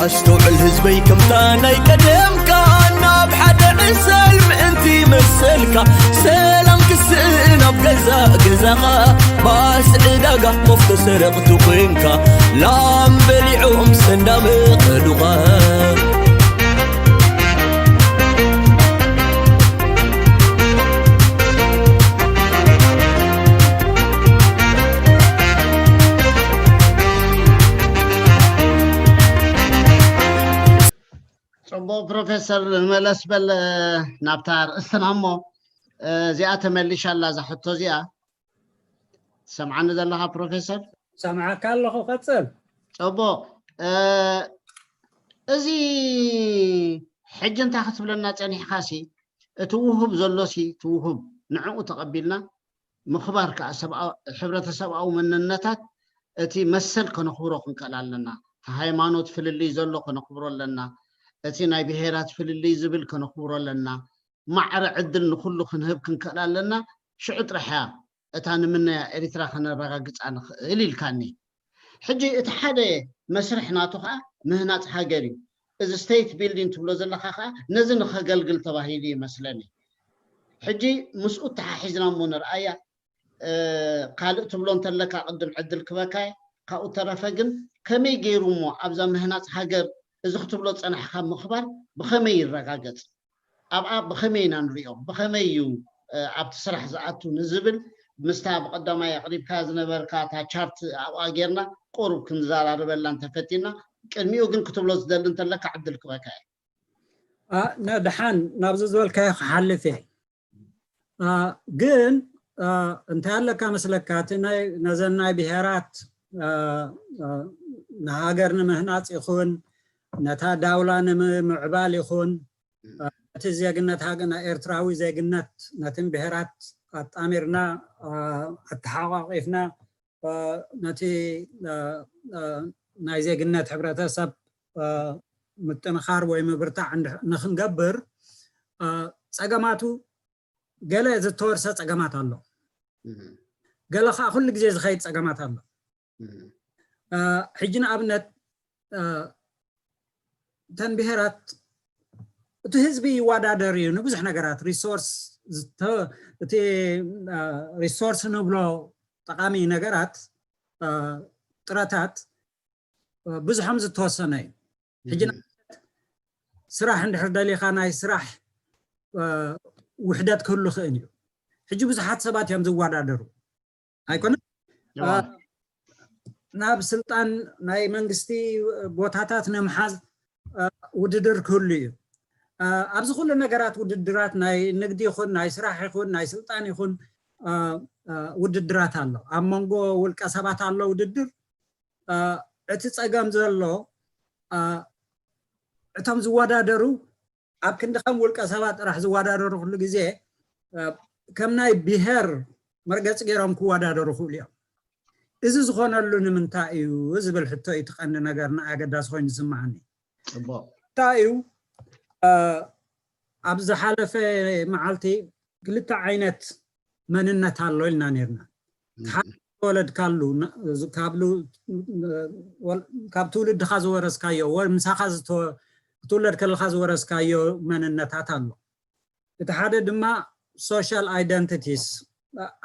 ኣስተውዕል ህዝበይ፣ ከምታ ናይ ቀደምካ ናብ ሓደ ዕሰል ምእንቲ መሰልካ፣ ሰላም ክስእን ኣብ ገዛ ገዛኻ፣ ባስ ዕዳጋ ኮፍ ተሰረቕቲ ኮንካ፣ ላም በሊዖም ሰንዳመ ከዱኻ። ጽቡቕ ፕሮፌሰር፣ መለስ በል ናብታ ርእስትና እሞ፣ እዚኣ ተመሊሻ ኣላ እዛ ሕቶ እዚኣ። ትሰምዓኒ ዘለኻ ፕሮፌሰር? ሰምዓካ ኣለኹ፣ ቀጽል። ጽቡቕ። እዚ ሕጂ እንታይ ክትብለና ጸኒሕካሲ፣ እቲ ውሁብ ዘሎሲ እቲ ውሁብ ንዕኡ ተቐቢልና ምኽባር ከዓ ሕብረተሰብኣዊ መንነታት እቲ መሰል ከነኽብሮ ክንክእል ኣለና። እቲ ሃይማኖት ፍልልይ ዘሎ ከነኽብሮ ኣለና። እቲ ናይ ብሄራት ፍልልይ ዝብል ከነኽብሮ ኣለና። ማዕረ ዕድል ንኹሉ ክንህብ ክንክእል ኣለና። ሽዑ ጥራሕ እያ እታ ንምነያ ኤሪትራ ከነረጋግጻ ንኽእል ኢልካኒ። ሕጂ እቲ ሓደ መስርሕ ናቱ ከዓ ምህናፅ ሃገር እዩ። እዚ state building ትብሎ ዘለካ ከዓ ነዚ ንኸገልግል ተባሂሉ ይመስለኒ። ሕጂ ምስኡ ተሓሒዝና እሞ ንርኣያ። ካልእ ትብሎ እንተለካ ቅድም ዕድል ክበካ እየ። ካብኡ ተረፈ ግን ከመይ ገይሩ እሞ ኣብዛ ምህናፅ ሃገር እዚ ክትብሎ ዝፀናሕካ ምኽባር ብኸመይ ይረጋገፅ? ኣብኣ ብኸመይ ኢና ንሪኦ? ብኸመይ እዩ ኣብቲ ስራሕ ዝኣቱ ንዝብል ምስታ ብቐዳማይ ኣቕሪብካ ዝነበርካ እታ ቻርት ኣብኣ ጌርና ቁሩብ ክንዘራርበላ እንተፈቲና። ቅድሚኡ ግን ክትብሎ ዝደሊ እንተለካ ዕድል ክበካ እየ። ንድሓን ናብዚ ዝበልካዮ ክሓልፍ እየ። ግን እንታይ ኣለካ መስለካ፣ እቲ ነዘን ናይ ብሄራት ንሃገር ንምህናፅ ይኹን ነታ ዳውላ ንምምዕባል ይኹን ነቲ ዜግነት ሃገ ናይ ኤርትራዊ ዜግነት ነትን ብሄራት ኣጣሚርና ኣተሓቋቂፍና ነቲ ናይ ዜግነት ሕብረተሰብ ምጥንኻር ወይ ምብርታዕ ንክንገብር ፀገማቱ ገለ ዝተወርሰ ፀገማት ኣሎ። ገለ ከዓ ኩሉ ግዜ ዝኸይድ ፀገማት ኣሎ። ሕጂ ንኣብነት እተን ብሄራት እቲ ህዝቢ ይወዳደር እዩ ንብዙሕ ነገራት፣ ሪሶርስ፣ እቲ ሪሶርስ ንብሎ ጠቃሚ ነገራት፣ ጥረታት ብዙሖም ዝተወሰነ እዩ። ሕጂ ስራሕ እንድሕር ደሊኻ ናይ ስራሕ ውሕደት ክህሉ ክእል እዩ። ሕጂ ብዙሓት ሰባት እዮም ዝወዳደሩ ኣይኮነ ናብ ስልጣን ናይ መንግስቲ ቦታታት ንምሓዝ ውድድር ክህሉ እዩ። ኣብዚ ኩሉ ነገራት ውድድራት ናይ ንግዲ ይኹን ናይ ስራሕ ይኹን ናይ ስልጣን ይኹን ውድድራት ኣሎ። ኣብ መንጎ ውልቀ ሰባት ኣሎ ውድድር። እቲ ፀገም ዘሎ እቶም ዝወዳደሩ ኣብ ክንዲ ከም ውልቀ ሰባት ጥራሕ ዝወዳደሩ ኩሉ ግዜ ከም ናይ ብሄር መርገፂ ገይሮም ክወዳደሩ ክእሉ እዮም። እዚ ዝኾነሉ ንምንታይ እዩ ዝብል ሕቶ እዩ እቲ ቀንዲ ነገር ንኣይ ኣገዳሲ ኮይኑ ዝስምዓኒ። እንታይ እዩ ኣብ ዝሓለፈ መዓልቲ ክልተ ዓይነት መንነት ኣሎ ኢልና ነርና። ወለድካሉ ካብ ትውልድኻ ዝወረስካዮ ምሳኻ ክትውለድ ከለካ ዝወረስካዮ መንነታት ኣሎ። እቲ ሓደ ድማ social identities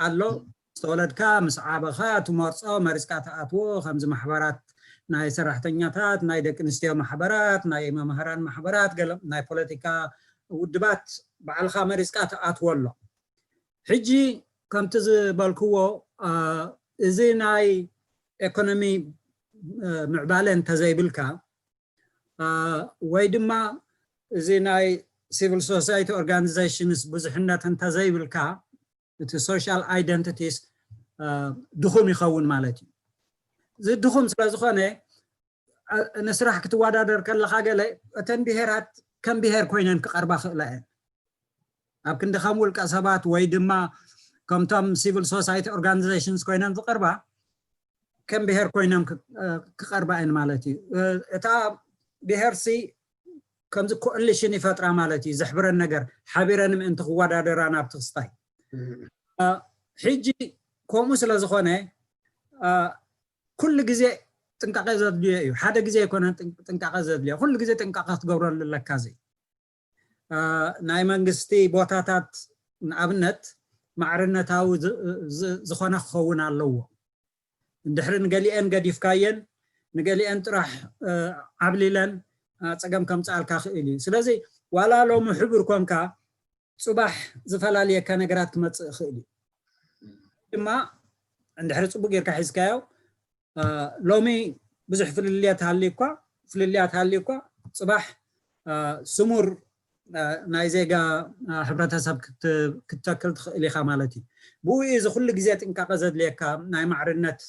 ኣሎ። ዝተወለድካ ምስ ዓበኻ ትመርፆ መሪፅካ ትኣትዎ ከምዚ ማሕበራት ናይ ሰራሕተኛታት ናይ ደቂ ኣንስትዮ ማሕበራት ናይ መምህራን ማሕበራት ገለ ናይ ፖለቲካ ውድባት ባዕልኻ መሪፅካ ትኣትዎ ኣሎ። ሕጂ ከምቲ ዝበልክዎ እዚ ናይ ኤኮኖሚ ምዕባለ እንተዘይብልካ ወይ ድማ እዚ ናይ civil society organizations ብዙሕነት እንተዘይብልካ እቲ social identities ድኹም ይኸውን ማለት እዩ። እዚ ድኹም ስለዝኾነ ንስራሕ ክትወዳደር ከለካ ገለ እተን ብሄራት ከም ብሄር ኮይነን ክቐርባ ክእላ እየን። ኣብ ክንዲ ከም ውልቀ ሰባት ወይ ድማ ከምቶም civil society organizations ኮይነን ዝቐርባ ከም ብሄር ኮይነን ክቐርባ እየን ማለት እዩ። እታ ብሄርሲ ከምዚ coalition ይፈጥራ ማለት እዩ። ዘሕብረን ነገር ሓቢረን ምእንቲ ክወዳደራ ናብቲ ክስታይ። ሕጂ ከምኡ ስለ ዝኾነ ኩሉ ግዜ ጥንቃቄ ዘድልዮ እዩ። ሓደ ግዜ ኣይኮነን ጥንቃቄ ዘድልዮ፣ ኩሉ ግዜ ጥንቃቄ ክትገብረሉ ኣለካ። እዚ ናይ መንግስቲ ቦታታት ንኣብነት ማዕርነታዊ ዝኾነ ክኸውን ኣለዎ። እንድሕሪ ንገሊአን ገዲፍካየን ንገሊአን ጥራሕ ዓብሊለን ፀገም ከምፅኣልካ ክእል እዩ። ስለዚ ዋላ ሎሚ ሕቡር ኮንካ ፅባሕ ዝፈላልየካ ነገራት ክመፅእ ይኽእል እዩ። ድማ እንድሕሪ ፅቡቅ ጌርካ ሒዝካዮ ሎሚ ብዙሕ ፍልልያት ሃልዩ እኳ ፍልልያት ሃልዩ እኳ ፅባሕ ስሙር ናይ ዜጋ ሕብረተሰብ ክትተክል ትኽእል ኢኻ ማለት እዩ። ብኡ እዚ ኩሉ ግዜ ጥንቃቄ ዘድልየካ ናይ ማዕርነት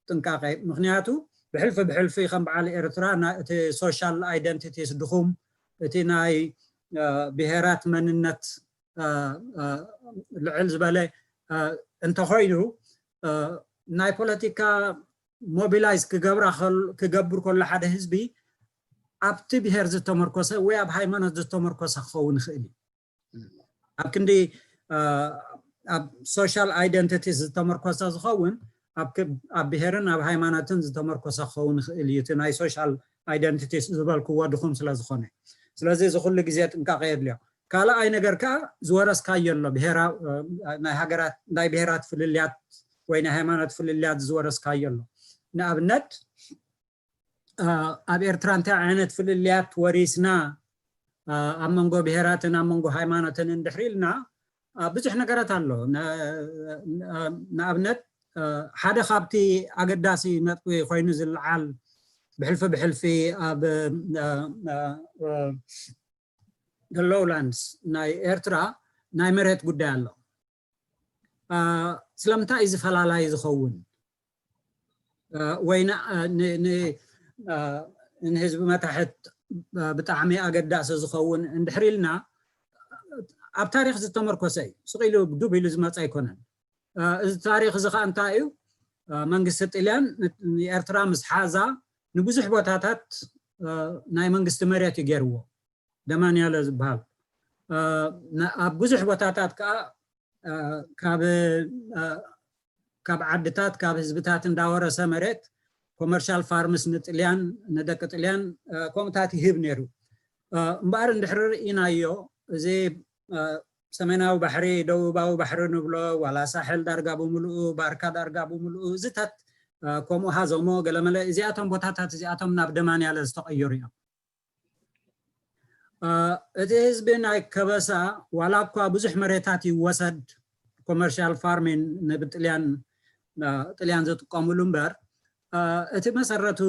ጥንቃቄ። ምክንያቱ ብሕልፊ ብሕልፊ ከም በዓል ኤርትራ እቲ social identities ድኹም፣ እቲ ናይ ብሄራት መንነት ልዕል ዝበለ እንተኾይኑ ናይ ፖለቲካ ሞቢላይዝ ክገብር ከሎ ሓደ ህዝቢ ኣብቲ ብሄር ዝተመርኮሰ ወይ ኣብ ሃይማኖት ዝተመርኮሰ ክኸውን ይኽእል እዩ። ኣብ ክንዲ ኣብ social identities ዝተመርኮሰ ዝኸውን ኣብ ብሄርን ኣብ ሃይማኖትን ዝተመርኮሰ ክኸውን ይኽእል እዩ። እቲ ናይ social identities ዝበልክዎ ድኹም ስለ ዝኾነ፣ ስለዚ እዚ ኩሉ ግዜ ጥንቃቄ የድልዮ። ካልኣይ ነገር ከዓ ዝወረስካዮ ኣሎ ናይ ሃገራት ናይ ብሄራት ፍልልያት ወይ ናይ ሃይማኖት ፍልልያት ዝወረስካዮ ኣሎ። ንኣብነት ኣብ ኤርትራ እንታይ ዓይነት ፍልልያት ወሪስና ኣብ መንጎ ብሄራትን ኣብ መንጎ ሃይማኖትን እንድሕሪ ኢልና ብዙሕ ነገራት ኣሎ። ንኣብነት ሓደ ካብቲ ኣገዳሲ ነጥቢ ኮይኑ ዝለዓል ብሕልፊ ብሕልፊ ኣብ ሎውላንድስ ናይ ኤርትራ ናይ መሬት ጉዳይ ኣሎ። ስለምንታይ እዚ ፈላላይ ዝኸውን ወይ ንህዝቢ መታሕት ብጣዕሚ ኣገዳሲ ዝኸውን እንድሕር ኢልና ኣብ ታሪክ ዝተመርኮሰ እዩ። ስቕ ኢሉ ዱብ ኢሉ ዝመፀ ኣይኮነን። እዚ ታሪክ እዚ ከዓ እንታይ እዩ? መንግስቲ ጥልያን ንኤርትራ ምስ ሓዛ ንብዙሕ ቦታታት ናይ መንግስቲ መሬት እዩ ገይርዎ። ደማንያለ ዝበሃል ኣብ ብዙሕ ቦታታት ከዓ ካብ ካብ ዓድታት ካብ ህዝብታት እንዳወረሰ መሬት ኮመርሻል ፋርምስ ንጥልያን ንደቂ ጥልያን ከምኡታት ይህብ ነይሩ። እምበኣር እንድሕሪ ርኢናዮ እዚ ሰሜናዊ ባሕሪ ደቡባዊ ባሕሪ ንብሎ ዋላ ሳሕል ዳርጋ ብምልኡ ባርካ ዳርጋ ብምልኡ እዚታት ከምኡ ሃዘሞ ገለመለ እዚኣቶም ቦታታት እዚኣቶም ናብ ደማንያለ ዝተቐየሩ እዮም። እቲ ህዝቢ ናይ ከበሳ ዋላ እኳ ብዙሕ መሬታት ይወሰድ ኮመርሻል ፋርሚን ንብጥልያን ጥልያን ዝጥቀምሉ እምበር እቲ መሰረቱ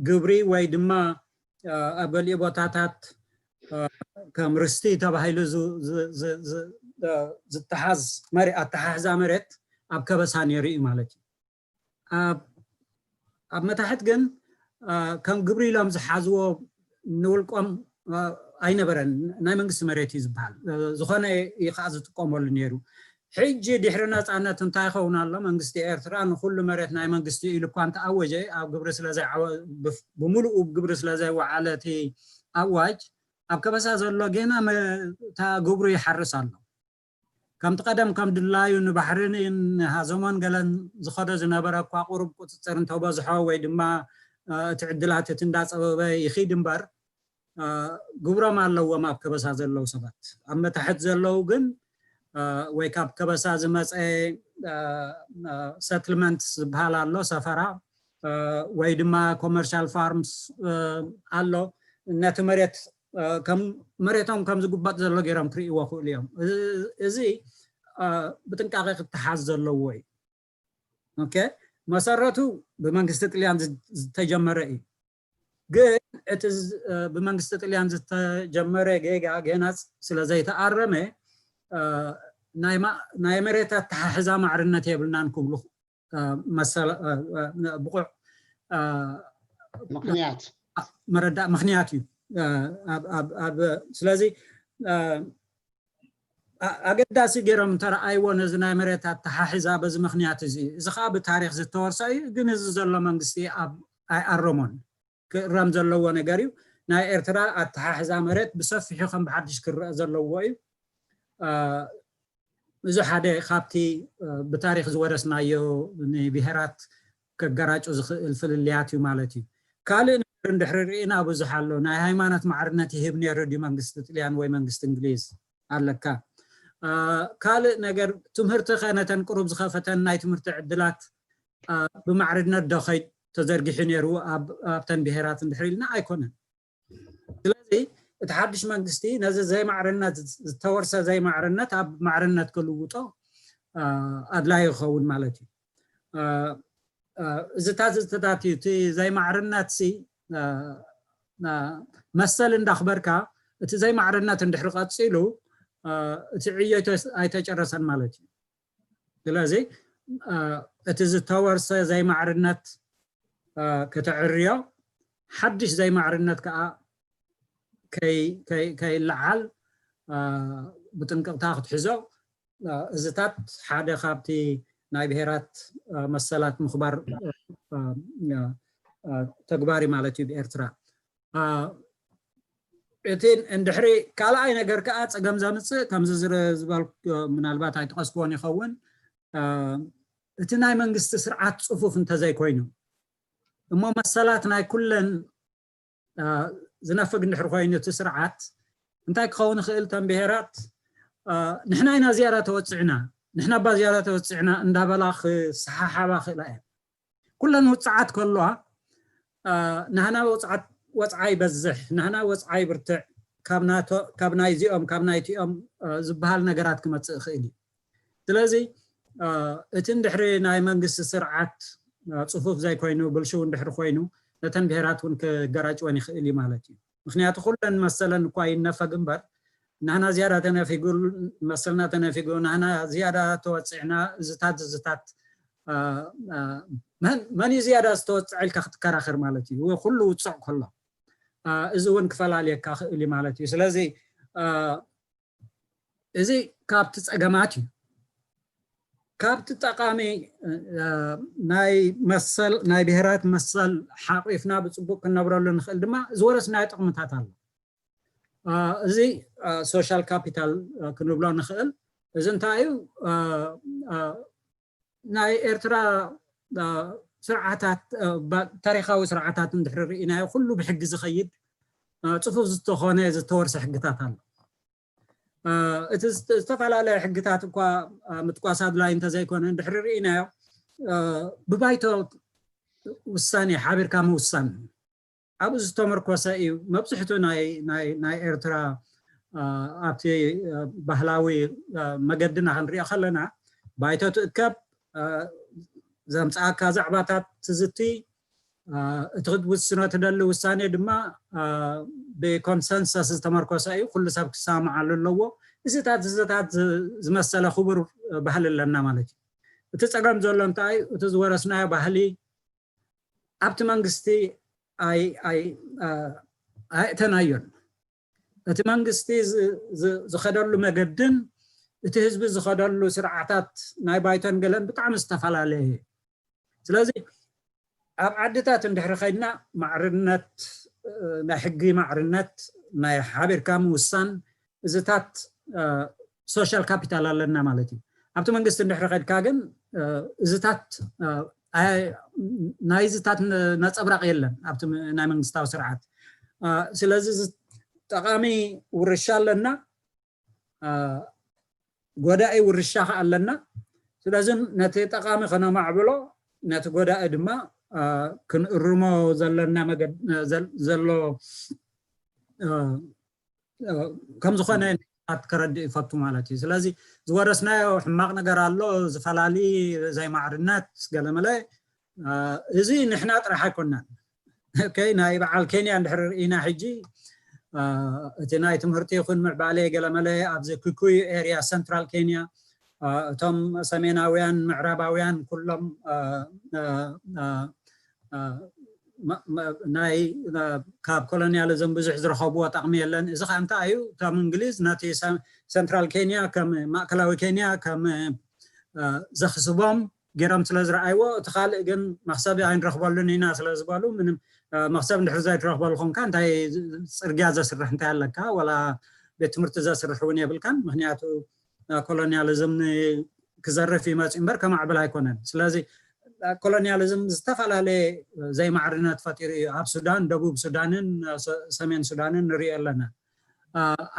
ግብሪ ወይ ድማ ኣብ ገሊኡ ቦታታት ከም ርስቲ ተባሂሉ ዝተሓዝ ኣተሓሕዛ መሬት ኣብ ከበሳ ነይሩ እዩ ማለት እዩ። ኣብ መታሕት ግን ከም ግብሪ ኢሎም ዝሓዝዎ ንውልቆም ኣይነበረን፣ ናይ መንግስቲ መሬት እዩ ዝበሃል። ዝኾነ እዩ ከዓ ዝጥቀመሉ ነይሩ። ሕጂ ድሕሪ ነፃነት እንታይ ይኸውን ኣሎ? መንግስቲ ኤርትራ ንኩሉ መሬት ናይ መንግስቲ ኢሉ እኳ እንተኣወጀ ኣብ ግብሪ ስለዘይዓወ ብምሉኡ ግብሪ ስለዘይወዓለ እቲ ኣዋጅ ኣብ ከበሳ ዘሎ ጌና እታ ግብሩ ይሓርስ ኣሎ። ከምቲ ቀደም ከም ድላዩ ንባሕርን ንሃዘሞን ገለን ዝኸዶ ዝነበረ እኳ ቁሩብ ቁፅፅር እንተበዝሖ ወይ ድማ እቲ ዕድላት እቲ እንዳፀበበ ይኺድ እምበር ግብሮም ኣለዎም ኣብ ከበሳ ዘለዉ ሰባት። ኣብ መታሕት ዘለዉ ግን ወይ ካብ ከበሳ ዝመፀ ሰትልመንት ዝበሃል ኣሎ ሰፈራ ወይ ድማ ኮመርሻል ፋርምስ ኣሎ ነቲ መሬት መሬቶም ከም ዝጉበጥ ዘሎ ገይሮም ክርእይዎ ክእሉ እዮም። እዚ ብጥንቃቄ ክተሓዝ ዘለዎ እዩ። መሰረቱ ብመንግስቲ ጥልያን ዝተጀመረ እዩ። ግን እቲ ብመንግስቲ ጥልያን ዝተጀመረ ጌጋ ገና ስለዘይተኣረመ ናይ መሬት ኣተሓሕዛ ማዕርነት የብልናን ክብሉ መሰል ብቑዕ ምክንያት መረዳእ ምክንያት እዩ። ስለዚ ኣገዳሲ ገይሮም እንተረኣይዎ ነዚ ናይ መሬት ኣተሓሕዛ በዚ ምክንያት እዚ እዚ ከዓ ብታሪክ ዝተወርሰ እዩ። ግን እዚ ዘሎ መንግስቲ ኣይኣረሞን። ክእረም ዘለዎ ነገር እዩ። ናይ ኤርትራ ኣተሓሕዛ መሬት ብሰፊሑ ከም ብሓድሽ ክረአ ዘለዎ እዩ። እዚ ሓደ ካብቲ ብታሪክ ዝወረስናዮ ንብሄራት ከገራጩ ዝኽእል ፍልልያት እዩ ማለት እዩ። ካልእ ነገር እንድሕሪ ርኢና ብዙሕ ኣሎ። ናይ ሃይማኖት ማዕርነት ይህብ ነይሩ ድዩ መንግስቲ ጥልያን ወይ መንግስቲ እንግሊዝ ኣለካ። ካልእ ነገር ትምህርቲ ከ ነተን ቅሩብ ዝኸፈተን ናይ ትምህርቲ ዕድላት ብማዕርነት ዶ ከይ ተዘርጊሑ ነይሩ ኣብተን ብሄራት እንድሕሪ ኢልና ኣይኮነን። ስለዚ እቲ ሓድሽ መንግስቲ ነዚ ዘይማዕርነት ዝተወርሰ ዘይማዕርነት ኣብ ማዕርነት ክልውጦ ኣድላይ ይኸውን ማለት እዩ። እዚታት ዝተታት እዩ እቲ ዘይማዕርነት ሲ መሰል እንዳኽበርካ እቲ ዘይማዕርነት እንድሕሪ ቀፂሉ እቲ ዕዮ ኣይተጨረሰን ማለት እዩ። ስለዚ እቲ ዝተወርሰ ዘይማዕርነት ከተዕርዮ ሓድሽ ዘይማዕርነት ከዓ ከይለዓል ብጥንቅቕታ ክትሕዞ እዚታት ሓደ ካብቲ ናይ ብሄራት መሰላት ምኽባር ተግባሪ ማለት እዩ ብኤርትራ። እቲ እንድሕሪ ካልኣይ ነገር ከዓ ፀገም ዘምፅእ ከምዚ ዝበል ምናልባት ኣይጠቀስክዎን ይኸውን እቲ ናይ መንግስቲ ስርዓት ፅፉፍ እንተዘይኮይኑ እሞ መሰላት ናይ ኩለን ዝነፍግ እንድሕር ኮይኑ እቲ ስርዓት እንታይ ክኸውን ይኽእል? ተን ብሄራት ንሕና ኢና ዝያዳ ተወፅዕና፣ ንሕና እባ ዝያዳ ተወፅዕና እንዳበላ ክሰሓሓባ ክእላ እየን። ኩለን ውፅዓት ከለዋ ናህና ወፅዓ ይበዝሕ፣ ናህና ወፅዓ ይብርትዕ፣ ካብ ናይዚኦም ካብ ናይቲኦም ዝበሃል ነገራት ክመፅእ ይኽእል እዩ። ስለዚ እቲ እንድሕሪ ናይ መንግስቲ ስርዓት ፅፉፍ ዘይኮይኑ ብልሽው እንድሕሪ ኮይኑ ነተን ብሄራት እውን ክገራጭወን ይኽእል እዩ ማለት እዩ። ምክንያቱ ኩለን መሰለን እኳ ይነፈግ እምበር ናህና ዝያዳ ተነፊጉ መሰልና ተነፊጉ ናህና ዝያዳ ተወፅዕና እዝታት እዝታት መን እዩ ዝያዳ ዝተወፅዐ ኢልካ ክትከራኸር ማለት እዩ። ኩሉ ውፅዕ ከሎ እዚ እውን ክፈላለየካ ክእል እዩ ማለት እዩ። ስለዚ እዚ ካብቲ ፀገማት እዩ። ካብቲ ጠቃሚ ናይ መሰል ናይ ብሄራት መሰል ሓቂፍና ብፅቡቅ ክንነብረሉ ንኽእል ድማ ዝወረስናዮ ጥቕምታት ኣሎ። እዚ ሶሻል ካፒታል ክንብሎ ንኽእል። እዚ እንታይ እዩ? ናይ ኤርትራ ስርዓታት ታሪካዊ ስርዓታት እንድሕሪ ርኢናዮ ኩሉ ብሕጊ ዝኸይድ ፅፉፍ ዝተኾነ ዝተወርሰ ሕግታት ኣሎ። እቲ ዝተፈላለየ ሕግታት እኳ ምጥቋስ ኣድላይ እንተዘይኮነ እንድሕሪ ርኢናዮ ብባይቶ ውሳኔ ሓቢርካ ምውሳን ኣብኡ ዝተመርኮሰ እዩ። መብዝሕቱ ናይ ኤርትራ ኣብቲ ባህላዊ መገድና ክንሪኦ ከለና ባይቶ ትእከብ፣ ዘምፅኣካ ዛዕባታት ትዝቲ፣ እቲ ክትውስኖ ትደሊ ውሳኔ ድማ ብኮንሰንሰስ ዝተመርኮሰ እዩ። ኩሉ ሰብ ክሰማማዓሉ ኣለዎ። እዚታት እዚታት ዝመሰለ ክቡር ባህሊ ኣለና ማለት እዩ። እቲ ፀገም ዘሎ እንታይ እዩ? እቲ ዝወረስናዮ ባህሊ ኣብቲ መንግስቲ ኣየእተናዮን። እቲ መንግስቲ ዝኸደሉ መገድን እቲ ህዝቢ ዝኸደሉ ስርዓታት ናይ ባይቶን ገለን ብጣዕሚ ዝተፈላለየ እዩ። ስለዚ ኣብ ዓድታት እንድሕሪ ከይድና ማዕርነት ናይ ሕጊ ማዕርነት ናይ ሓቢርካ ምውሳን እዚታት ሶሻል ካፒታል ኣለና ማለት እዩ። ኣብቲ መንግስቲ እንድሕሪ ከድካ ግን እዚታት ናይ እዚታት ነፀብራቅ የለን ኣብቲ ናይ መንግስታዊ ስርዓት። ስለዚ ጠቃሚ ውርሻ ኣለና፣ ጎዳኢ ውርሻ ከዓ ኣለና። ስለዚ ነቲ ጠቃሚ ከነማዕብሎ ነቲ ጎዳኢ ድማ ክንእርሞ ዘለና ዘሎ ከም ዝኾነ ከረድእ ይፈቱ ማለት እዩ። ስለዚ ዝወረስናዮ ሕማቅ ነገር ኣሎ፣ ዝፈላሊ ዘይማዕርነት ገለመለ። እዚ ንሕና ጥራሕ ኣይኮናን። ናይ በዓል ኬንያ እንድሕር ርኢና ሕጂ እቲ ናይ ትምህርቲ ይኹን ምዕባለ ገለመለ ኣብዚ ኩኩዩ ኤርያ ሰንትራል ኬንያ እቶም ሰሜናውያን ምዕራባውያን ኩሎም ናይ ካብ ኮሎኒያሊዝም ብዙሕ ዝረኸብዎ ጠቕሚ የለን። እዚ ከዓ እንታይ እዩ? እቶም እንግሊዝ ነቲ ሰንትራል ኬንያ ከም ማእከላዊ ኬንያ ከም ዘኽስቦም ገይሮም ስለ ዝረኣይዎ እቲ ካልእ ግን መኽሰብ ኣይንረኽበሉን ኢና ስለ ዝበሉ ምንም መኽሰብ እንድሕር ዘይትረኽበሉ ኮንካ እንታይ ፅርግያ ዘስርሕ እንታይ ኣለካ? ወላ ቤት ትምህርቲ ዘስርሕ እውን የብልካን። ምክንያቱ ኮሎኒያሊዝም ክዘርፍ ይመፅእ እምበር ከማዕብል ኣይኮነን። ስለዚ ኮሎኒያሊዝም ዝተፈላለየ ዘይማዕርነት ፈጢሩ እዩ ኣብ ሱዳን፣ ደቡብ ሱዳንን ሰሜን ሱዳንን ንሪኦ ኣለና።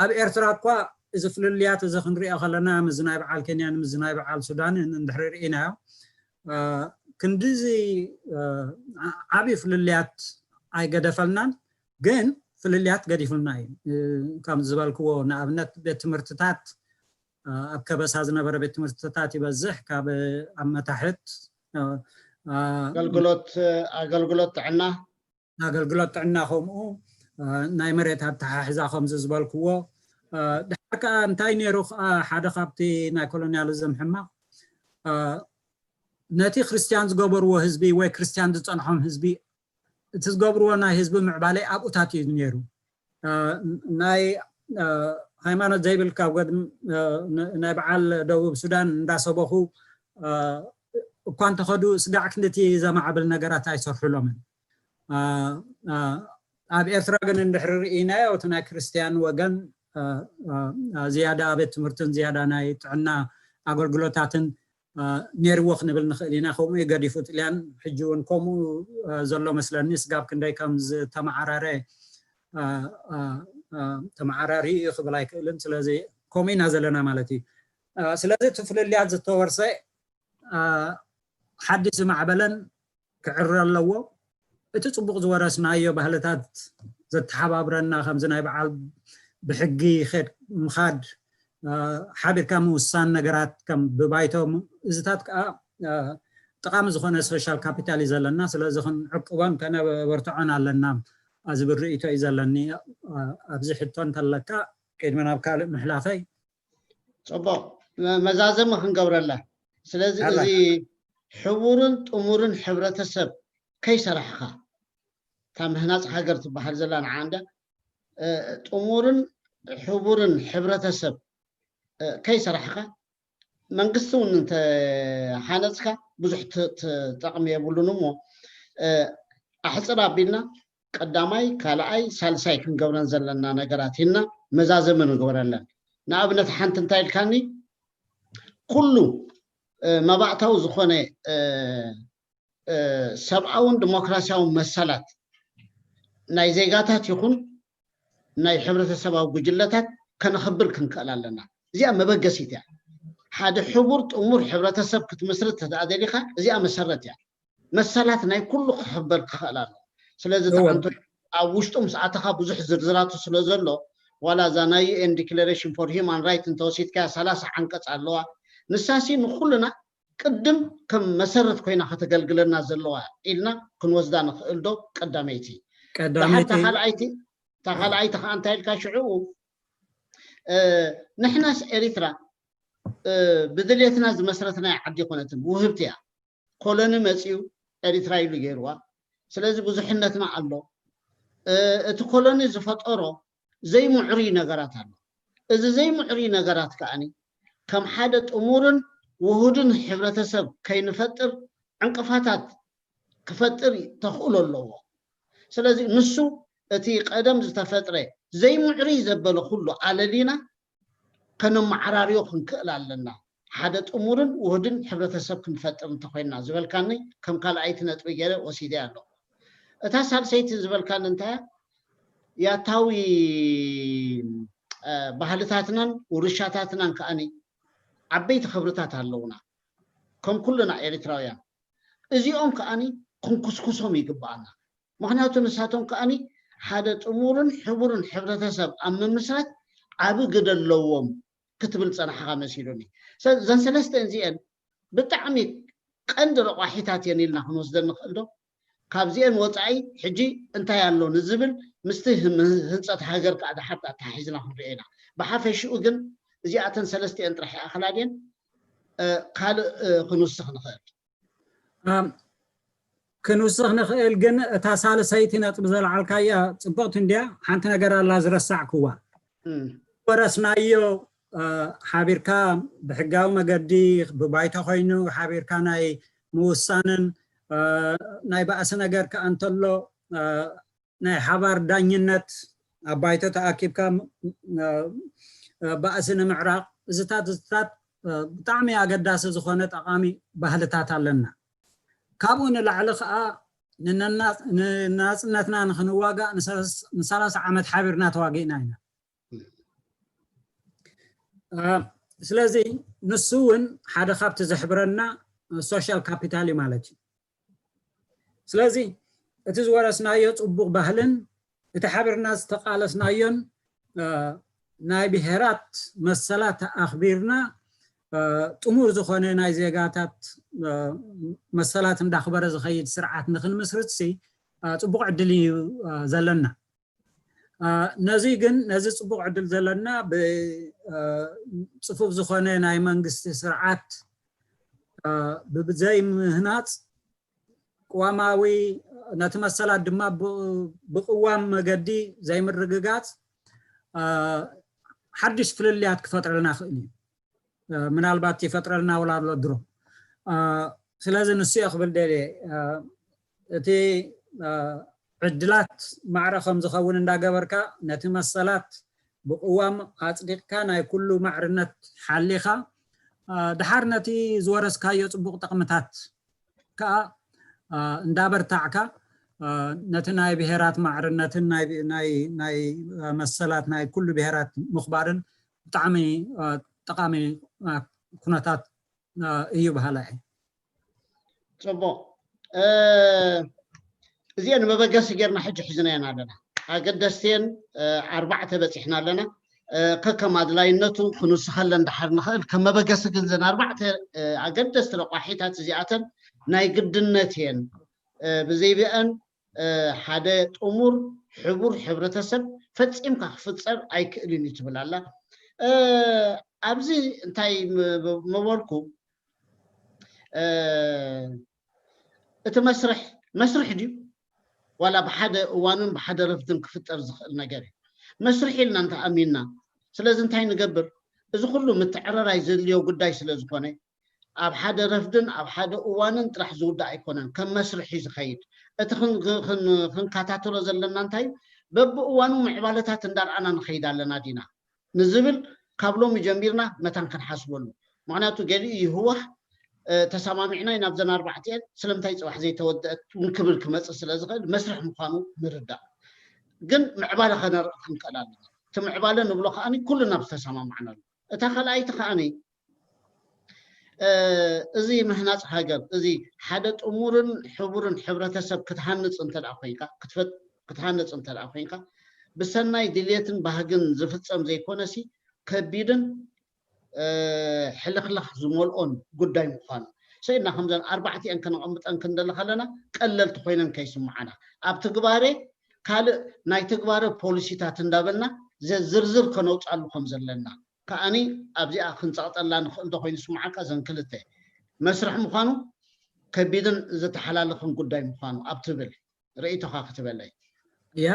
ኣብ ኤርትራ እኳ እዚ ፍልልያት እዚ ክንሪኦ ከለና፣ ምስ ናይ በዓል ኬንያን ምስ ናይ በዓል ሱዳንን እንድሕሪ ርኢናዮ፣ ክንድዚ ዓብዪ ፍልልያት ኣይገደፈልናን፣ ግን ፍልልያት ገዲፉልና እዩ። ከም ዝበልክዎ፣ ንኣብነት ቤት ትምህርትታት ኣብ ከበሳ ዝነበረ ቤት ትምህርትታት ይበዝሕ ካብ ኣብ መታሕት። ኣገልግሎት ኣገልግሎት ጥዕና ኣገልግሎት ጥዕና ከምኡ ናይ መሬት ኣተሓሕዛ ከምዚ ዝበልክዎ። ድሓር ከዓ እንታይ ነይሩ ከዓ፣ ሓደ ካብቲ ናይ ኮሎኒያሊዝም ሕማቕ፣ ነቲ ክርስቲያን ዝገበርዎ ህዝቢ ወይ ክርስቲያን ዝፀንሖም ህዝቢ፣ እቲ ዝገብርዎ ናይ ህዝቢ ምዕባለ ኣብኡታት እዩ ነይሩ። ናይ ሃይማኖት ዘይብል ካብ ናይ በዓል ደቡብ ሱዳን እንዳሰበኹ እኳ እንተኸዱ፣ ስጋዕ ክንድቲ ዘማዕብል ነገራት ኣይሰርሑሎምን። ኣብ ኤርትራ ግን እንድሕሪ ርኢናዮ፣ እቲ ናይ ክርስቲያን ወገን ዝያዳ ቤት ትምህርትን ዝያዳ ናይ ጥዕና ኣገልግሎታትን ነይርዎ ክንብል ንኽእል ኢና። ከምኡ እዩ ገዲፉ። ጥልያን ሕጂ እውን ከምኡ ዘሎ መስለኒ። ስጋብ ክንደይ ከም ዝተመዓራረ ተመዓራሪ እዩ ክብል ኣይክእልን። ስለዚ ከምኡ ኢና ዘለና ማለት እዩ። ስለዚ እቲ ፍልልያት ዝተወርሰ ሓድሽ ዝማዕበለን ክዕረ ኣለዎ። እቲ ፅቡቕ ዝወረስናዮ ባህልታት ዘተሓባብረና፣ ከምዚ ናይ በዓል ብሕጊ ኸድ ምኻድ፣ ሓቢርካ ምውሳን ነገራት ከም ብባይቶ፣ እዚታት ከዓ ጠቓሚ ዝኾነ ሶሻል ካፒታል እዩ ዘለና። ስለዚ ክንዕቅቦን ከነበርትዖን ኣለና ዝብል ርእይቶ እዩ ዘለኒ። ኣብዚ ሕቶ እንተለካ ቅድሚ ናብ ካልእ ምሕላፈይ። ፅቡቕ፣ መዛዘሚ ክንገብረላ። ስለዚ እዚ ሕቡርን ጥሙርን ሕብረተሰብ ከይሰራሕኻ፣ እታ ምህናፅ ሃገር ትበሃል ዘላ ንዓ እንደ ጥሙርን ሕቡርን ሕብረተሰብ ከይሰራሕኻ፣ መንግስቲ እውን እንተሓነፅካ ብዙሕ ጠቕሚ የብሉን። እሞ ኣሕፅር ኣቢልና ቀዳማይ፣ ካልኣይ፣ ሳልሳይ ክንገብረን ዘለና ነገራት ኢልና መዛዘሚ ንግበረለን። ንኣብነት ሓንቲ እንታይ ኢልካኒ፣ ኩሉ መባእታዊ ዝኾነ ሰብኣውን ዲሞክራሲያውን መሰላት ናይ ዜጋታት ይኹን ናይ ሕብረተሰባዊ ጉጅለታት ከነኽብር ክንክእል ኣለና። እዚኣ መበገሲት እያ። ሓደ ሕቡር ጥሙር ሕብረተሰብ ክትምስርት ተደኣ ደሊኻ፣ እዚኣ መሰረት እያ። መሰላት ናይ ኩሉ ክኽበር ክኽእል ኣሎ። ስለዚ ተዓንቶ ኣብ ውሽጡ ምስ ኣተኻ ብዙሕ ዝርዝራቱ ስለ ዘሎ፣ ዋላ እዛ ናይ ዩኤን ዲክሌሬሽን ፎር ሂማን ራይት እንተወሲድካያ ሰላሳ ዓንቀፅ ኣለዋ። ንሳሲ ንኩልና ቅድም ከም መሰረት ኮይና ከተገልግለና ዘለዋ ኢልና ክንወስዳ ንኽእል ዶ? ቀዳመይቲ። ቀዳመይቲ። እታ ካልኣይቲ ከዓ እንታይ ኢልካ ሽዑ፣ ንሕናስ ኤሪትራ ብድልየትና ዝመስረትናያ ዓዲ ይኮነትን፣ ውህብቲ እያ። ኮሎኒ መፂኡ ኤሪትራ ኢሉ ገይርዋ። ስለዚ ብዙሕነትና ኣሎ። እቲ ኮሎኒ ዝፈጠሮ ዘይምዕሩይ ነገራት ኣሎ። እዚ ዘይምዕሩይ ነገራት ከዓኒ ከም ሓደ ጥሙርን ውሁድን ሕብረተሰብ ከይንፈጥር ዕንቅፋታት ክፈጥር ተኽእሎ ኣለዎ። ስለዚ ንሱ እቲ ቀደም ዝተፈጥረ ዘይምዕሩይ ዘበለ ኩሉ ኣለሊና ከነመዓራርዮ ክንክእል ኣለና። ሓደ ጥሙርን ውሁድን ሕብረተሰብ ክንፈጥር እንተኮይንና ዝበልካኒ ከም ካልኣይቲ ነጥቢ ገይረ ወሲደ ኣለኹ። እታ ሳልሰይቲ ዝበልካኒ እንታይ እያ? ያታዊ ባህልታትናን ውርሻታትናን ከዓኒ ዓበይቲ ክብርታት ኣለውና ከም ኩልና ኤሪትራውያን። እዚኦም ከዓኒ ክንኩስኩሶም ይግባኣና። ምክንያቱ ንሳቶም ከዓኒ ሓደ ጥሙርን ሕቡርን ሕብረተሰብ ኣብ ምምስራት ዓቢ ግደ ኣለዎም ክትብል ጸናሕኻ መሲሉኒ። እዘን ሰለስተ እዚአን ብጣዕሚ ቀንዲ ረቋሒታት እየን ኢልና ክንወስደን ንኽእል ዶ? ካብዚአን ወፃኢ ሕጂ እንታይ ኣሎ ንዝብል ምስቲ ህንፀት ሃገር ከዓ ድሓር ኣተሓሒዝና ክንሪኦ ኢና። ብሓፈሽኡ ግን እዚኣተን ሰለስቲአን ጥራሕ ይኣኽላ ድየን? ካልእ ክንውስኽ ንኽእል? ክንውስኽ ንኽእል፣ ግን እታ ሳልሰይቲ ነጥቢ ዘልዓልካያ ፅብቕቲ እንድያ። ሓንቲ ነገር ኣላ ዝረሳዕክዋ። ወረስናዮ ሓቢርካ ብሕጋዊ መገዲ ብባይቶ ኮይኑ ሓቢርካ ናይ ምውሳንን ናይ ባእሲ ነገር ከኣ እንተሎ ናይ ሓባር ዳኝነት ኣብ ባይቶ ተኣኪብካ ባእሲ ንምዕራቕ፣ እዚታት እዚታት ብጣዕሚ ኣገዳሲ ዝኾነ ጠቓሚ ባህልታት ኣለና። ካብኡ ንላዕሊ ከዓ ንናፅነትና ንክንዋጋእ ንሰላሳ ዓመት ሓቢርና ተዋጊእና ኢና። ስለዚ ንሱ እውን ሓደ ካብቲ ዘሕብረና ሶሻል ካፒታል እዩ ማለት እዩ። ስለዚ እቲ ዝወረስናዮ ፅቡቕ ባህልን እቲ ሓቢርና ዝተቃለስናዮን ናይ ብሄራት መሰላት ኣኽቢርና ጥሙር ዝኾነ ናይ ዜጋታት መሰላት እንዳኽበረ ዝኸይድ ስርዓት ንክንምስርትሲ ፅቡቕ ዕድል እዩ ዘለና። ነዚ ግን ነዚ ፅቡቕ ዕድል ዘለና ብፅፉፍ ዝኾነ ናይ መንግስቲ ስርዓት ብዘይምህናፅ ቅዋማዊ ነቲ መሰላት ድማ ብቅዋም መገዲ ዘይምርግጋፅ ሓድሽ ፍልልያት ክፈጥረልና ክእል እዩ። ምናልባት ይፈጥረልና ውላ ኣሎ ድሮ። ስለዚ ንሱ እየ ክብል ደልየ። እቲ ዕድላት ማዕረ ከም ዝኸውን እንዳገበርካ ነቲ መሰላት ብቅዋም ኣፅዲቕካ ናይ ኩሉ ማዕርነት ሓሊኻ ድሓር ነቲ ዝወረስካዮ ፅቡቕ ጥቕምታት ከዓ እንዳበርታዕካ ነቲ ናይ ብሄራት ማዕርነትን ናይ መሰላት ናይ ኩሉ ብሄራት ምኽባርን ብጣዕሚ ጠቓሚ ኩነታት እዩ በሃላይ እየ። ፅቡቕ። እዚአን መበገሲ ጌርና ሕጂ ሒዝናየን ኣለና። ኣገደስቲየን ኣርባዕተ በፂሕና ኣለና። ከከም ኣድላይነቱ ክንውስኸለን ድሓር ንኽእል። ከም መበገሲ ግን ዘን ኣርባዕተ ኣገደስቲ ረቋሒታት እዚኣተን ናይ ግድነት እየን። ብዘይብአን ሓደ ጥሙር ሕቡር ሕብረተሰብ ፈፂምካ ክፍፀር ኣይክእልን እዩ ትብል ኣላ። ኣብዚ እንታይ መበልኩ እቲ መስርሕ መስርሕ ድዩ ዋላ ብሓደ እዋንን ብሓደ ረፍድን ክፍጠር ዝኽእል ነገር እዩ። መስርሕ ኢልና እንተኣሚንና ስለዚ እንታይ ንገብር? እዚ ኩሉ ምትዕርራይ ዘድልዮ ጉዳይ ስለ ዝኾነ ኣብ ሓደ ረፍድን ኣብ ሓደ እዋንን ጥራሕ ዝውዳእ ኣይኮነን። ከም መስርሕ እዩ ዝኸይድ። እቲ ክንከታተሎ ዘለና እንታይ በብእዋኑ ምዕባለታት እንዳርኣና ንኸይድ ኣለና ዲና ንዝብል ካብ ሎሚ ጀሚርና መታን ክንሓስበሉ። ምክንያቱ ገሊኡ ይህዋህ ተሰማሚዕና ናብዘን ኣርባዕቲኤን ስለምንታይ ፅባሕ ዘይተወደአት እውን ክብል ክመፅእ ስለ ዝኽእል መስርሕ ምዃኑ ንርዳእ። ግን ምዕባለ ከነርኢ ክንክእል ኣለና። እቲ ምዕባለ ንብሎ ከዓኒ ኩልና ብዝተሰማማዕናሉ። እታ ካልኣይቲ ከዓኒ እዚ ምህናፅ ሃገር እዚ ሓደ ጥሙርን ሕቡርን ሕብረተሰብ ክትሃንፅ እንተ ኮይንካ ክትሃንፅ እንተ ኮይንካ ብሰናይ ድልየትን ባህግን ዝፍፀም ዘይኮነሲ ከቢድን ሕልኽላኽ ዝመልኦን ጉዳይ ምዃኑ ሰኢድና ከምዘን ኣርባዕቲኤን ከነቐምጠን ክንደሊ ከለና ቀለልቲ ኮይነን ከይስምዓና ኣብ ትግባሬ ካልእ ናይ ትግባረ ፖሊሲታት እንዳበልና ዝርዝር ከነውፃሉ ከም ዘለና ከዓኒ ኣብዚኣ ክንፀቕጠላ ንኽእል እንተኮይኑ ስምዓካ ዘን ክልተ መስርሕ ምዃኑ ከቢድን ዝተሓላለኽን ጉዳይ ምዃኑ ኣብ ትብል ርእይቶኻ ክትበለይ። ያ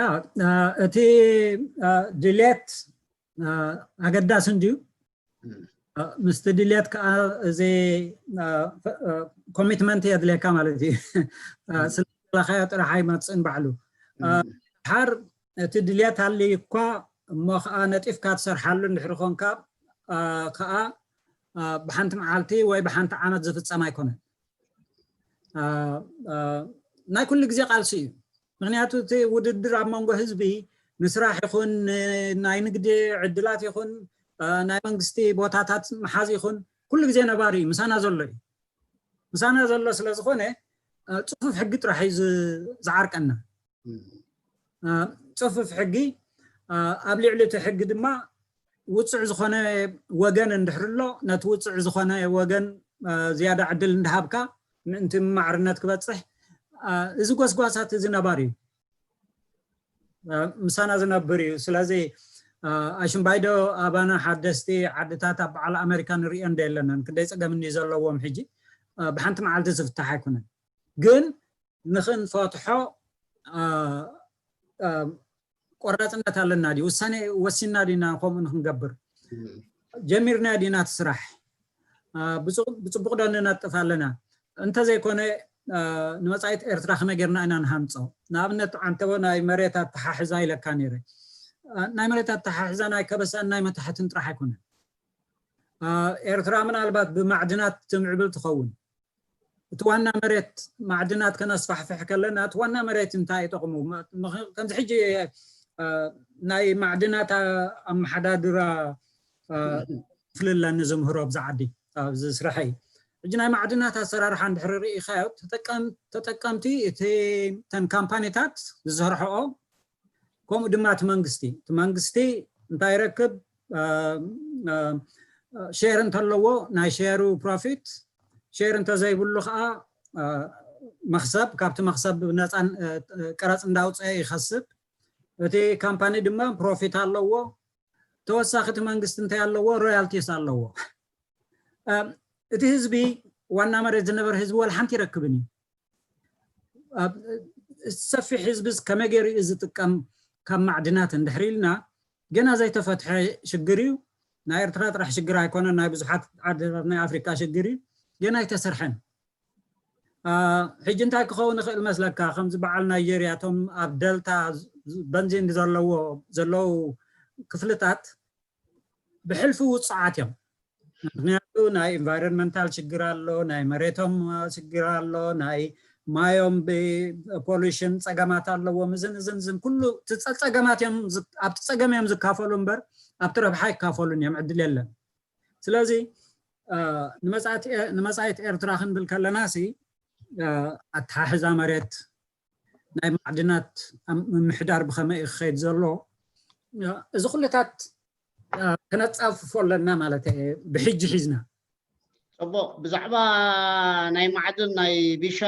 እቲ ድሌት ኣገዳሲ እንድዩ። ምስቲ ድሌት ከዓ እዚ ኮሚትመንት የድልየካ ማለት እዩ። ስለዝለኻዮ ጥራሕ ኣይመፅእን ባዕሉ ድሓር እቲ ድሌት ኣልዩ እኳ እሞ ከዓ ነጢፍካ ትሰርሓሉ እንድሕሪ ኮንካ ከዓ ብሓንቲ መዓልቲ ወይ ብሓንቲ ዓመት ዝፍፀም ኣይኮነን። ናይ ኩሉ ግዜ ቃልሲ እዩ። ምክንያቱ እቲ ውድድር ኣብ መንጎ ህዝቢ ንስራሕ ይኹን ናይ ንግዲ ዕድላት ይኹን ናይ መንግስቲ ቦታታት መሓዝ ይኹን ኩሉ ግዜ ነባሪ እዩ፣ ምሳና ዘሎ እዩ። ምሳና ዘሎ ስለ ዝኾነ ፅፉፍ ሕጊ ጥራሕ እዩ ዝዓርቀና። ፅፉፍ ሕጊ ኣብ ልዕሊ እቲ ሕጊ ድማ ውፅዕ ዝኾነ ወገን እንድሕር ኣሎ ነቲ ውፅዕ ዝኾነ ወገን ዝያዳ ዕድል እንዳሃብካ ምእንቲ ማዕርነት ክበፅሕ እዚ ጎስጓሳት እዚ ነባር እዩ፣ ምሳና ዝነብር እዩ። ስለዚ ኣሽምባይዶ ኣባና ሓደስቲ ዓድታት ኣብ በዓል ኣሜሪካ ንሪኦ እንደ የለናን ክንደይ ፀገም እንዲ ዘለዎም ሕጂ ብሓንቲ መዓልቲ ዝፍታሕ ኣይኮነን። ግን ንኽንፈትሖ ቆራፅነት ኣለና ድዩ? ውሳኔ ወሲና ዲና ከምኡ ንክንገብር ጀሚርና ዲና እቲ ስራሕ? ብፅቡቅ ዶ ንነጥፍ ኣለና? እንተዘይኮነ ንመፃኢት ኤርትራ ከመይ ጌርና ኢና ንሃንፆ? ንኣብነት ዓንተቦ ናይ መሬት ኣተሓሕዛ ኢለካ ነይረ። ናይ መሬት ኣተሓሕዛ ናይ ከበሳን ናይ መታሕትን ጥራሕ ኣይኮነን። ኤርትራ ምናልባት ብማዕድናት ትምዕብል ትኸውን። እቲ ዋና መሬት ማዕድናት ከነስፋሕፍሕ ከለና እቲ ዋና መሬት እንታይ ይጠቕሙ? ከምዚ ሕጂ ናይ ማዕድናት ኣመሓዳድራ ክፍሊ ኣለኒ ዝምህሮ ኣብዚ ዓዲ ኣብዚ ስራሐይ። ሕጂ ናይ ማዕድናት ኣሰራርሓ እንድሕሪ ርኢኻዮ ተጠቀምቲ እቲ ተን ካምፓኒታት ዝሰርሐኦ ከምኡ ድማ እቲ መንግስቲ እቲ መንግስቲ እንታይ ይረክብ? ሼር እንተለዎ ናይ ሼሩ ፕሮፊት፣ ሼር እንተዘይብሉ ከዓ መክሰብ፣ ካብቲ መክሰብ ነፃን ቀረፅ እንዳውፀአ ይኸስብ። እቲ ካምፓኒ ድማ ፕሮፊት ኣለዎ። ተወሳኺ እቲ መንግስቲ እንታይ ኣለዎ? ሮያልቲስ ኣለዎ። እቲ ህዝቢ ዋና መሬት ዝነበረ ህዝቢ ዋላ ሓንቲ ይረክብን እዩ። ሰፊሕ ህዝቢ ከመይ ገይሩ እዩ ዝጥቀም ካብ ማዕድናት እንድሕር ኢልና ገና ዘይተፈትሐ ሽግር እዩ። ናይ ኤርትራ ጥራሕ ሽግር ኣይኮነን፣ ናይ ብዙሓት ዓድታት ናይ ኣፍሪካ ሽግር እዩ። ገና ኣይተሰርሐን። ሕጂ እንታይ ክኸውን ይኽእል መስለካ? ከምዚ በዓል ናይጀርያ እቶም ኣብ ደልታ በንዚን ዘለዎ ዘለዉ ክፍልታት ብሕልፊ ውፅዓት እዮም። ምክንያቱ ናይ ኢንቫይሮንመንታል ሽግር ኣሎ፣ ናይ መሬቶም ሽግር ኣሎ፣ ናይ ማዮም ብፖሉሽን ፀገማት ኣለዎም። እዝን እዝን እዝን ኩሉ እቲ ፀ- ፀገማት እዮም ዝ- ኣብቲ ፀገም እዮም ዝካፈሉ እምበር ኣብቲ ረብሓ ኣይካፈሉን እዮም። ዕድል የለን። ስለዚ ንመፃኢት ኤርትራ ክንብል ከለና ሲ ኣተሓሕዛ መሬት ናይ ማዕድናት ምምሕዳር ብኸመይ እዩ ክኸይድ ዘሎ? እዚ ኩልታት ክነፃፍፎ ኣለና ማለት እየ ብሕጂ ሒዝና። ፅቡቕ። ብዛዕባ ናይ ማዕድን ናይ ቢሻ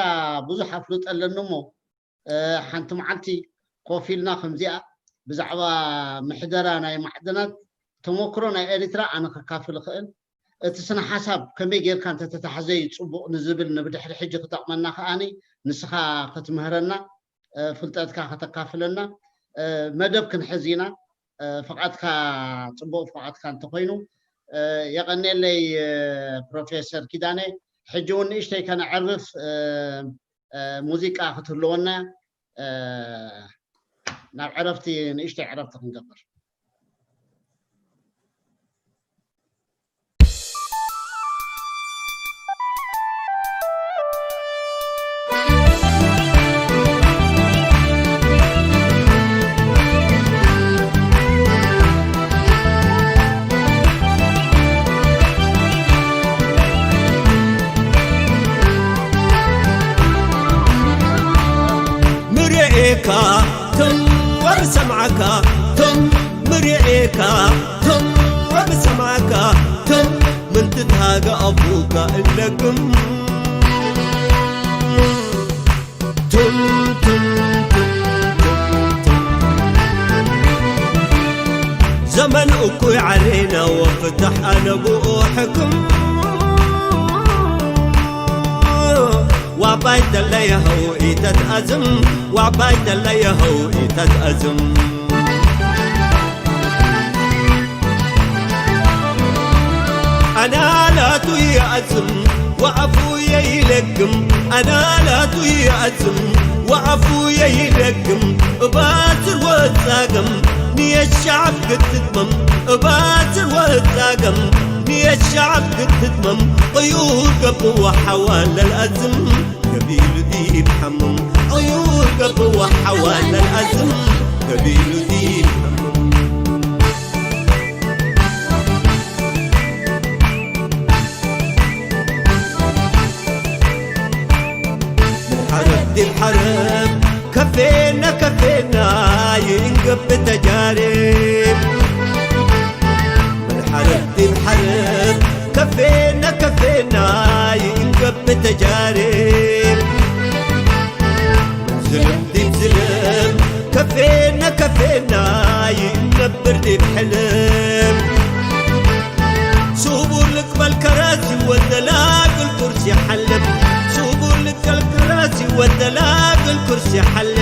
ብዙሕ ኣፍልጦ ኣለኒ እሞ ሓንቲ መዓልቲ ኮፍ ኢልና ከምዚኣ ብዛዕባ ምሕደራ ናይ ማዕድናት ተመክሮ ናይ ኤሪትራ ኣነ ከካፍል እኽእል። እቲ ስነ ሓሳብ ከመይ ጌርካ እንተተታሕዘ እዩ ፅቡቕ ንዝብል ንብድሕሪ ሕጂ ክጠቕመና ከኣ ንስኻ ክትምህረና ፍልጠትካ ከተካፍለና መደብ ክንሕዝ ኢና። ፍቓድካ ፅቡቕ ፍቓድካ እንተኮይኑ የቐኔለይ ፕሮፌሰር ኪዳነ። ሕጂ እውን ንእሽተይ ከነዕርፍ ሙዚቃ ክትህልወና ናብ ዕረፍቲ ንእሽተይ ዕረፍቲ ክንገብር። ምርኤካ ትም ወብሰምዓካ ትም ምርኤካ ትም ወብሰምዓካ ትም ምንትታገ ኣቡካ እለግም ትም ትም ትም ትም ትም ዘመን እኩይ ዓሌና ወፍታሕ ኣነ ብኡ ሕክም ዋባይ ተለየኸው ኢተትኣዝም ዋባይ ተለየኸው ኢተትኣዝም ኣናላቱ ይኣዝም ወኣፉ የይለግም ኣናላቱ ይኣዝም ወኣፉ የይለግም እባዝር ወጻገም ንየሻዕብ ክትትመም እባዝር ወጻገም ንየሻዕብ ክትትመም ቅዩር ገብዋ ሓዋለል ኣዝም ገቢሉ ዲብ ሓምም ቅዩር ገብዋ ሓዋለል ኣዝም ገቢሉ ዲብ ሓምም ሓረብ ዲብ ሓረብ ከፌና ከፌና ይእንገብ ተጃርብ ምን ሓረብ ዲብ ሓረብ ከፌና ከፌና ይእንገብ ተጃርብ ምን ዝልም ዲብ ዝልም ከፌና ከፌና ይእንገብር ዲብ ሕልም ስቡር ልቅበል ከራሲ ወደላግል ኩርሲ ሓልም ስቡር ልቀል ከራሲ ወደላግል ኩርሲ ሓልም